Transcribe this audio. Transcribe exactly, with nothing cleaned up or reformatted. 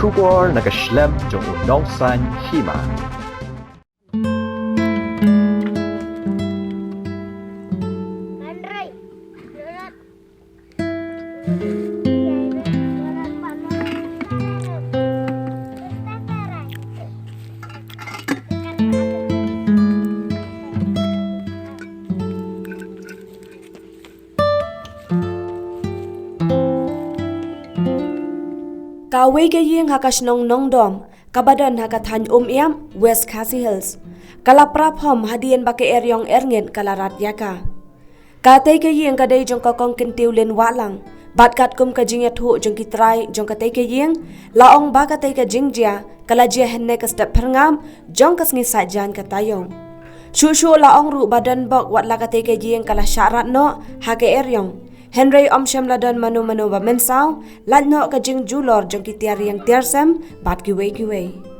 Khubor na ka shlem jong u nongsan hima. Kawei ka ïing ha ka shnong Nongdom, kaba don ha ka thaiñ Umïap, West Khasi Hills, ka la pra phom hadien ba ka eriong erngit ka la rat ïa ka. Katei ka ïing ka dei jong ka Kong Kyntiew Lin Wahlang, bad katkum ka jingïathuh jong ki trai jong katei ka ïing, la ong ba katei ka jingjia ka la jia hynne ka step phyrngab jong ka sngi Saitjaiñ ka taïew. Shuh shuh la ong ruh ba don bok wat la katei ka ïing ka la shah rat noh ha ka eriong. Hynrei ym shym la don mano mano ba mynsaw, lait noh ka jingjulor jong ki tiar ïing tiar sem bad kiwei kiwei.